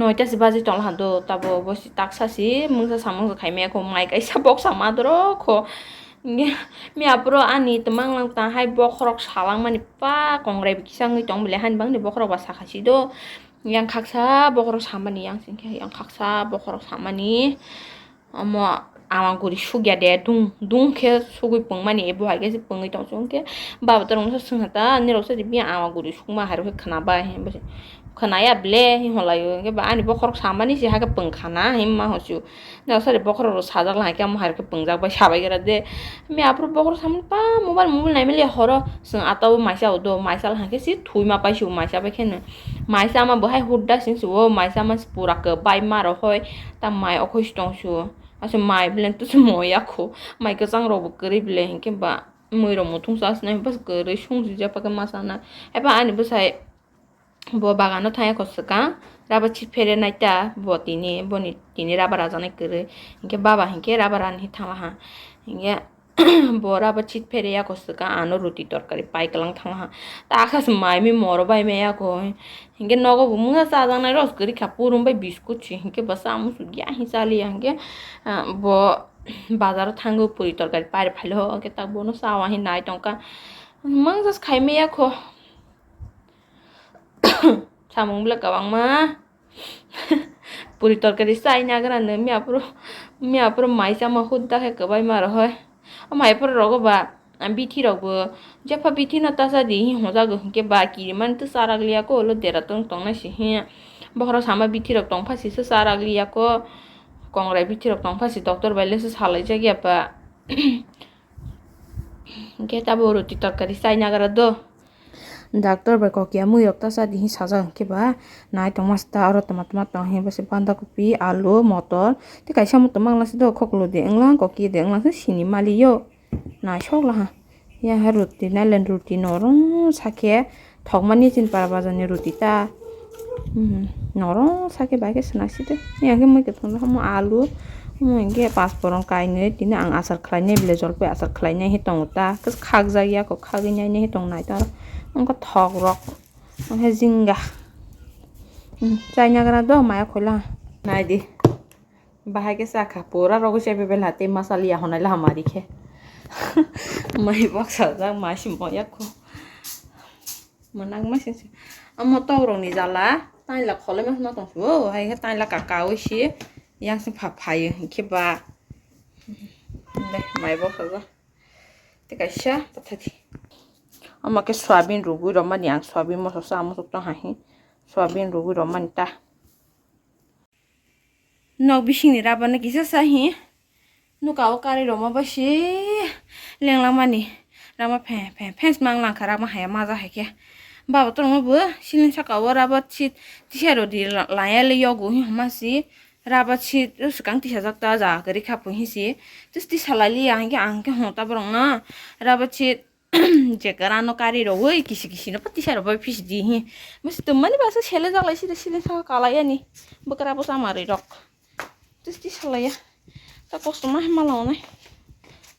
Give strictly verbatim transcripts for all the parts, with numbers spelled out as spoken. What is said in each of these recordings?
Noita se baji tongla hado, tabo bo si taksa si mungsa samung khaimaya kho, mai kaisa boksa ma doro kho. Nge, mi apro ani twmang lang ta hai bokhorok salang mani pa kongrai bi kisa wngwi tong bile, hani bangni bokhorok ba sakha si do. Yang khaksa bokhorok samani, yang singkhe yang khaksa bokhorok samani. Omo ama guri sugya de, dung, dung khe sugui pungmani, ebo hai khe se pungwi tong sung khe. Baba to rwngsa swngha ta, nirok sa di biya ama guri sukma hai rok khe khna bai, khna ya ble, hi holaio, hwnkhe ba ani bokhorok samani se hai khe pung khana, himma hosu. Nirok sa di bokhorok rok sajak lai khe, omo hai rok khe pungjak bai, sabai gra de. Mi aphuru bokhorok samani pa mobile, mobile naimali horo, swng atao maisa udo, maisa hai khe se thwi ma pai su, maisa bai khe no. Maisa ma bo hai hudda sing su, o maisa ma se pura kwbai ma rok hoi. Ta mai okhoi si tong su. Ase mai blen tu se moya kho. Mai kwchang rok bo kwrwi bele hinkhe ba mui rok muthung sa sinai bas kwrwi sung sijak pa khe ma sana. Eba ani bwsai bo bagano thangya kho swkang. Raba chit phere nai ta bo tini boni tini raba rajaknai kwrwi. Hinkhe baba hinkhe raba rani thangla ha. Hinkhe Bo raba chit phere yako swkang, ano ruti torkari pai kwlang thangha. Ta kha se mai mi moro bai me yako. Hinkhe nogo bo mungsa chajaknai rok kwrwi kha, purum bai biskut se. Hinkhe bo chamung su ya hi chaliya hinkhe, ah, bo bazaro thango puri torkari pai rw phailo. Hinkhe ta bono chawa hi nai tongkha. Mungsa khai me yako. Samung bwle kwbangma. Puri torkari chai nagra no, miya phuru, miya phuru mai chama hudda khe kwbai ma rohoi. O mai phuru rogo ba, ah, bithi rok bo, jepha bithi no tasa di hi hojago hinkhe ba kirimani to charak liya ko, ulo dera tong tongnai si hi. Bokhorok sama bithi rok tongpha si se charak liya ko, kongrai bithi rok tongpha si doctor bai le se salai jak ya ba. Hinkhe tabo ruti torkari chai nagra do. Doctor bai kok ya mui rok tasa di hi sajak hinkhe ba nai tongma sita oro toma toma tong hi bwsai banda kopi, alu, motor tei kaisa motom mangla si do khoklo de wnglang kok ya de wnglang se sini mali yo naisok laha. Ya ha ruti nailen ruti norong sakhe. Thokmani chini para bazar ni ruti ta. Hmm, norok sakhe bai khe swnam side. Yang khe mui kwthwng no omo alu, omo hinkhe pasporong kainwi tini ang achar khlainai bile jolpoi achar khlainai hi tongo ta. Khe khakjak ya kho khagwi nainai hi tong nai ta. Wngkha thok rok, wngkha jinga. Hmm, chai nagra do maya khoila. Nai di. Bahai khe chakha, pura rogo chepe belha tei masa liya honai laha mari khe. Mai baksa jak, mai simo yakho. Manang ma sing sing. Amo tok rok ni jala, taila kholai ma tong su, o hai khe taila kaka oi si, yang sing pha phai hinkhe ba. Le, mai baksa jak. Tei kaisa, ta thai di. Amo khe soyabin rugui rw mani ang, soyabin moso sa, moso tong ha hi. Soyabin rugui rw mani ta. Nok bisingni rubber no kisa sa hi. Nuka o kari roma bai si lenglamani. Rama phe phe phe smang langkha rama haya maja hai khe. Baba to roma bo siling saka o rubber si tisa rodi la-, laya le yogo hi homa si. Rubber si swkang tisa jak ta ja gari khapu hi si. Tis tisa lai liya hingke ang khe hota borok no. Rubber si je kwrano kari rogwi kisi kisi no pati sero bai pisi di hi. Masi tongmani baksa sele jaklai sida sida saka kalai ani. Bwkra bo chamarwi rok. Tisti salaiya. Ta kosto ma hema launai.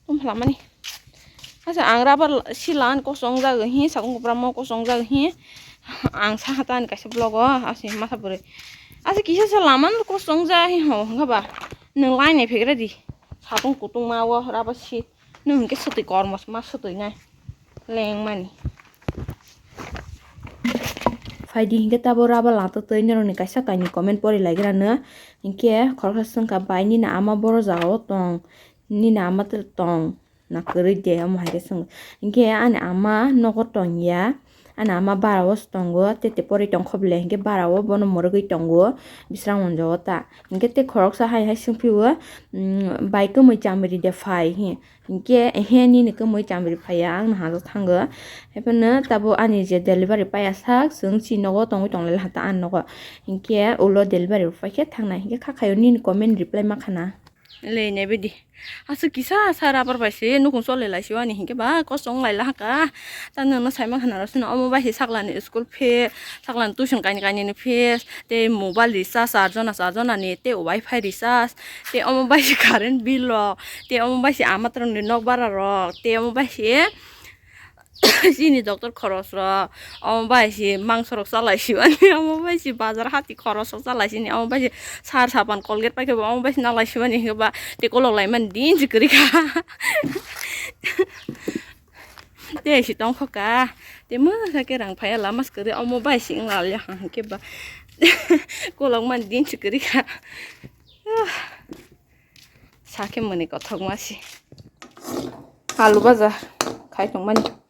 Tum hlamani. Asa ang rubber silan kosong jago hi sakung kopra mo kosong jago hi. Ang sa hata ani kaisa vlog o asi masa bwrwi. Asa kisa sa laman kosong ja hi ho hwnkha ba. Nwng lainai phegra di. Satung kutung ma o rubber si. Nwng hwnkhe swtwi kormo ma swtwi nai lengmani. Phaidi hinkhe tabo rubber langtwtwi norokni kaisa kainwi comment pori laigrano. Hinkhe khoroksa swngkha, "Bai, nini ama boro jagao tong, nini ama tong na kwrwi de?" Omo hai khe swngkha. Hinkhe ani ama nogo tongya. Ani ama bara o se tongo, tete pori tongkho bele, hinkhe bara o bono mwrwgwi tongo, bisrang monjo o ta. Hinkhe tei khoroksa hai hai swngphio, "Bai, kwmwi chamri de phai," hi. Hinkhe, "Ehe, nini kwmwi chamri phaiya, ang no hajak thango." Haiphano tabo ani je delivery paiya sak, chwng chini nogo tongwi tonglai laha ta ani nogo. Hinkhe ulo delivery paikhe thangnai, hinkhe kha khaio nini comment reply ma khana. Lei nai bidi. Aswk kisa sa rubber bai se nukhung chole lai se ani hinkhe ba kosong lai laha ka. Ta nwng no sai mankha na rw sino omo bai se sakla ni school fees, sakla ni tuition kaini kaini ni fees, tei mobile recharge charjona charjona ni, tei wifi recharge, tei omo bai se current bill rok, tei omo bai se ama rok ni nok bara rok, tei omo bai se Chini doctor khoros rok, omo bai si mangso rok chalai simani, omo bai si bazar hati khoros rok chalai sini, omo bai si sar sapan Colgate paikhe bo omo bai si nalai simani hinkhe ba tei kolok laimani din si kwrwi kha. Tei si tongkho ka, tei masa khe rang phaiya lama se kwrwi, omo bai si wng lalia hinkhe ba kolok mani din si kwrwi kha. Sakhe mwnwi kothok ma se. Alu baja khai tongmani.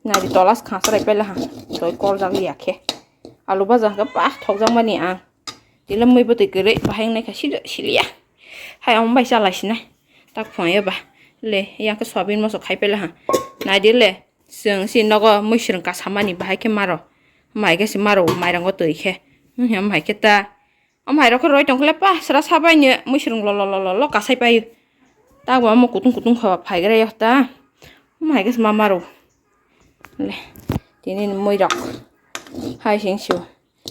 Nari tolas khasrai pela ha. Doi koljak liya khe. Alu baja hwnkhe bak thokjakmani ang. Tila mui bwtwi kwrwi bahai wngnai kha sili-, siliya. Hai omo bai chalai sinai. Tak phunai ba. Le, yang khe soyabin moso khai pela ha. Nai di le. Chwng si nogo mui swrwng kasamani bahai khe maro. Mai khe se maro mairango twi khe. Wngya mai khe ta. Omo hai rok khe roi tong khe le pa sra sa bai ni mui swrwng lo lo lo lo kasai pai. Tabo omo kutung kutung kha phai gra ya ta. Omo hai khe se ma maro. Le. Tini ni mui rok. Hai sing su.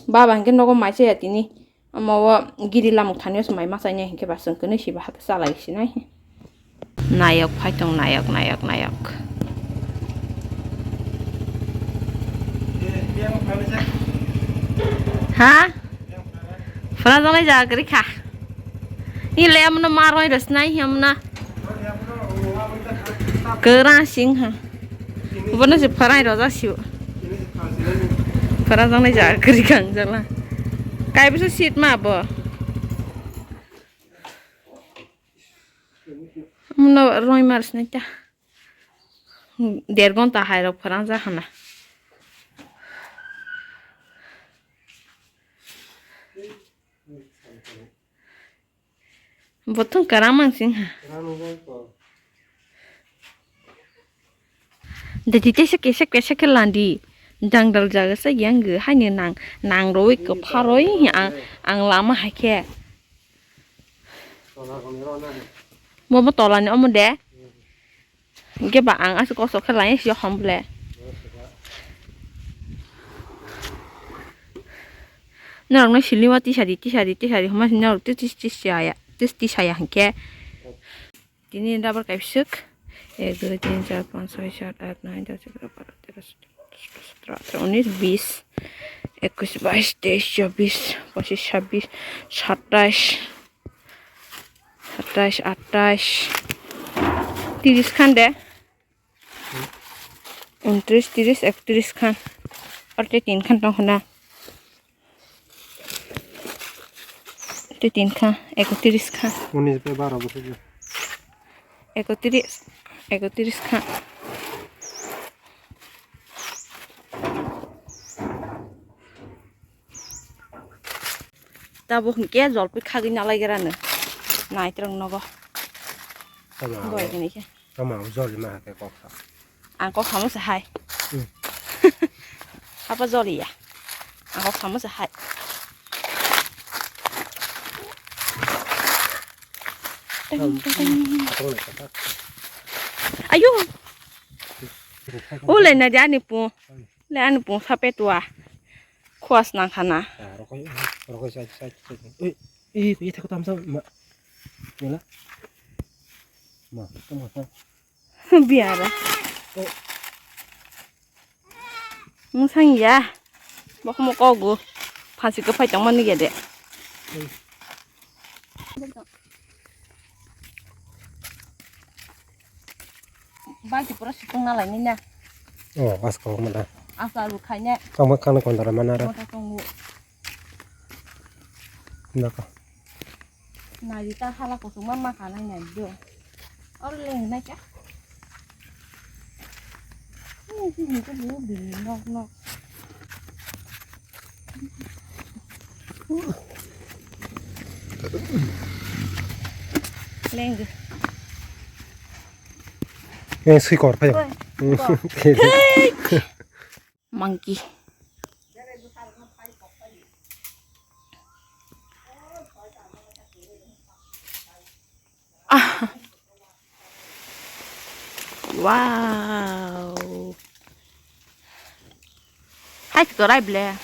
Baba hinkhe nogo mai chaya tini. Omo o giri lamuk thani o se mai ma chai nai hinkhe ba chwng kwnwi si ba hakhe chalai sinai. Nayok phai tong nayok, nayok, nayok. Ha? Phwrajak nai jaga kwrwi kha. Ni le amno ma roi rw sinai hi amna. Kwrang sing ha. Bono se phwrai rojak sio. Phwrajak nai jaga kwrwi kha ang jala. Kai bwsa seat ma bo. Amno roi mar sinai ta. Der gonta hai rok phwrang jak hana. Bo thung kwrang mang sing ha. Dadi tesa kesa kesa khe landi. Jangdal jaga sa yang gw haino nang, nang roi kwpha roi ang, ang lama hai khe. Bo bo tola ni omo de. Hingke ba ang aswk kosok khe lai si hom ble. Norok no sili o tisari, tisari, tisari hwnma si norok tis, tis, tis saya, tis, tis saya hingke. Tini double kaibswk. Ek, dui, tin, char, panch, choi, sat, at, noi, dos, egaro, baro, tero, sotro, atharo, unis, bis, ekush, bais, teis, chobis, pochis, chabbis, satais, satais, atais, tiris khan de. Untris, tiris, ektris khan. Arte tin khan tong khna. Te tin kha, ekotris kha. Unis bai baro bwswk. Ekotris, ekotris kha. Tabuk hwnkhe jolpui khagwi nalaigrano. Naitrok nogo. Tamo Boy abo, gini khe. Tamo abo joli ma khe kok sa. Ang kok samo se hai. Hmm. Apa joli ya? Ang kok samo se hai. Teng, teng, teng. Atong le kata. Ayo. O le na dia ni pu. Le ani pung sape tua. Khuas nang khana. Ah, rokoi, rokoi, side, side, side. Oi, oi, oi, thakto tamsa ma. Mela. Ma, tamo sa. Biara. Oh. Musang ya. Bok mo kogu. Phansi ko phai tong mani gede. Oi. Balti pura sukung na laini na. Oh, as ko mana. Asa lu khaine. Tamo khana kondara mana ra. Mota tongu. Naka. Nari ta hala kusung ma ma khanai na do. Or leng na kya? Ni si ni ko bu bi nok nok. Leng. Eh, sui kor phayo. Oi, kor. Monkey. Ah. Wow. Hai korai ble.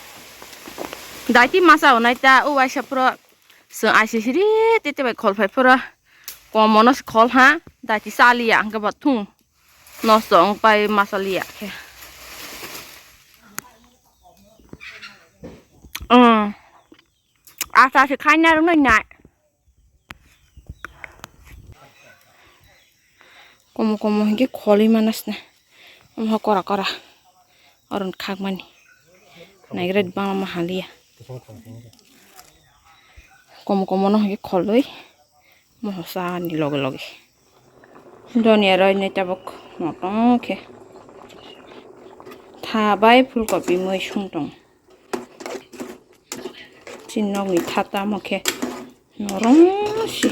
Daiti masa onai ta o waisa pura. Seng aisi siri tete bai khol phai pura. Komono khol ha. Daiti saliya hingke bathung. Nosto wng pai masa liya khe. Asa se khaina rwnai nai. Komo komo hwnkhe kholwi manasna. Omo kora kora. Oron khakmani. Naigra bangma haliya. Komo komo no hwnkhe kholwi. Mohosa ni loge loge. Doniya roi nai tabuk motong khe. Tha bai phulkopi mui sung tong. Chini nokni tha tamo khe norom si.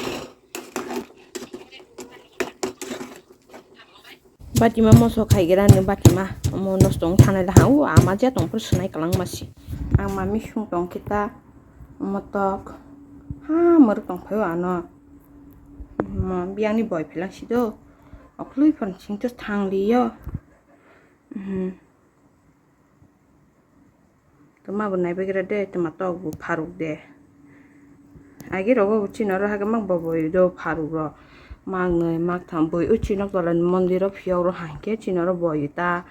Batima moso khaigerani batima omo nosto wng thanai laha o ama je tongphuru swnai kwlangma si. Ang mami sung tong khe ta omo tok ha mwrwk tong phai o ano. Omo biyangni boi phelang si do oklui phano singto thang li o. Twma bo naibagra de, twma tok bo pharuk de. Agi rogo bo chini oro hake mak bo boi do pharuk ro. Mak noi, mak tham boi o chini nok tola ni mondir o phiyok ro hangke chini oro boi ta.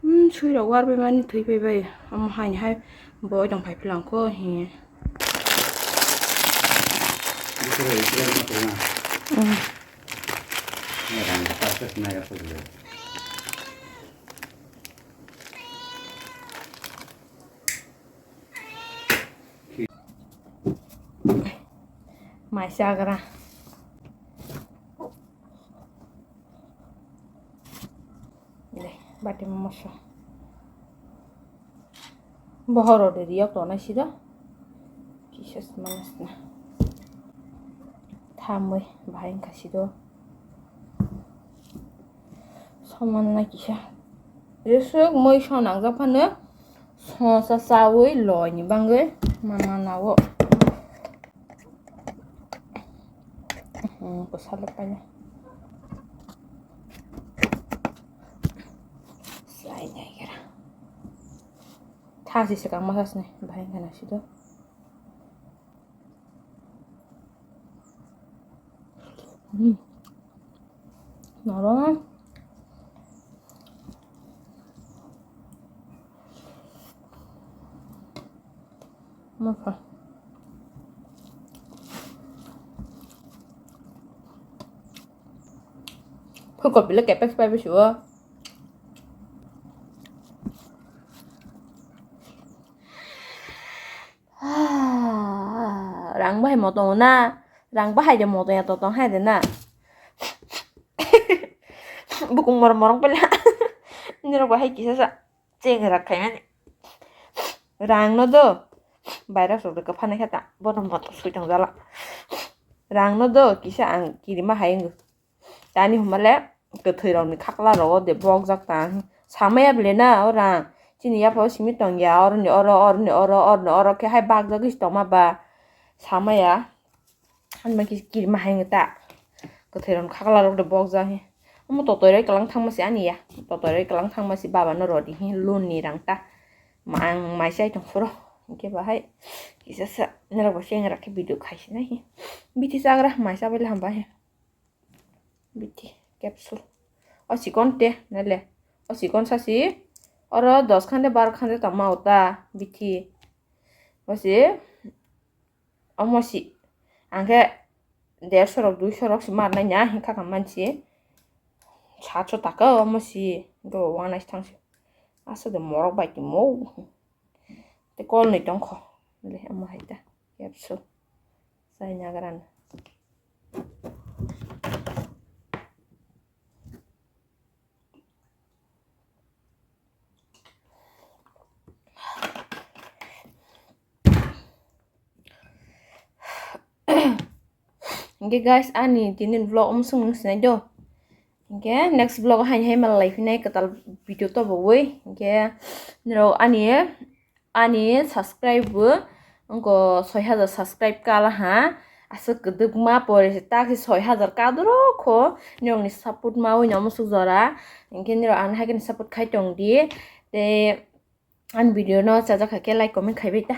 Hmm, sui rok war bai mani thwi pai bai. Omo haini hai boi tong phai philangkho hi. Bwswk rok Israel ma tongma. Hmm. Nai rang ta se nai ra phai. Mai chagra. Le, bati moso. Bohoro de riok tonai sido. Kisa manasna. Thamwi bahai wngkha sido. Soman na kisa. Jesuk moi sonang japhano. Sosa chawi loi ni bangwi mama nawo. Hmm, bwsalo paina. Sai nai gara. Thasi swkang ma thasni bahai khana sido. Hmm. Norom. Mokha. Phulkopi le kepek pai bisi o. Ah, rang bahai mo tongo na? Rang bahai de mo tongya to tong hai de na? Bukung morong morong pela. Nirok bahai kisa sa chengra khaimani. Rang no do. Virus rok de kwphanai khe ta. Bono mo to sui tong jala. Rang no do kisa ang kirima hai wngkha. Tani hwnba le kwthwi rokni khakla rogo de bokjak ta. Samaya bele na o rang. Chini yapha o simi tongya, oroni oro, oroni oro, oroni oro khe hai bakjagwi se tongma ba. Samaya. Ani ma khe kirima hai wngta. Kwthwi rokni khakla rok de bokjak he. Omo totoi roi kwlang thangma se ani ya. Totoi roi kwlang thangma se baba no rodi he loan ni rang ta. Ma ang mai chai tong phuru. Hingke bahai kisa sa nirok bo se wngya khe video khai se nai he. Bithi chagra mai chabai le hamba he. Bithi capsule. O chikon te, nale. O chikon sasi. Oro dos khan de, baro khan de tongma ota bithi. O si, omo si. Angkhe derso rok, duiso rok si mar nai nya, hingkha kha mansi. Sacho taka omo si. Go wana si thangsi. Asa de morok bai timo. Te kol ni tongkho. Le, omo hai ta. Capsule. Chai nagrana. Hingke guys, ani tini vlog omo song sinai do. Hingke next vlog hai hai malai phinai kwtal video to bo oi. Hingke nirok ani Ani subscribe bo wngkha soi hajar subscribe kala ha. Aswk kwdwkma pore se tak se soi hajar kadoro kho. Nirokni support ma wino musuk jora. Hinkhe nirok ano haikhe support khai tongdi. Tei ani video no chajak kha khe like comment khaibai ta.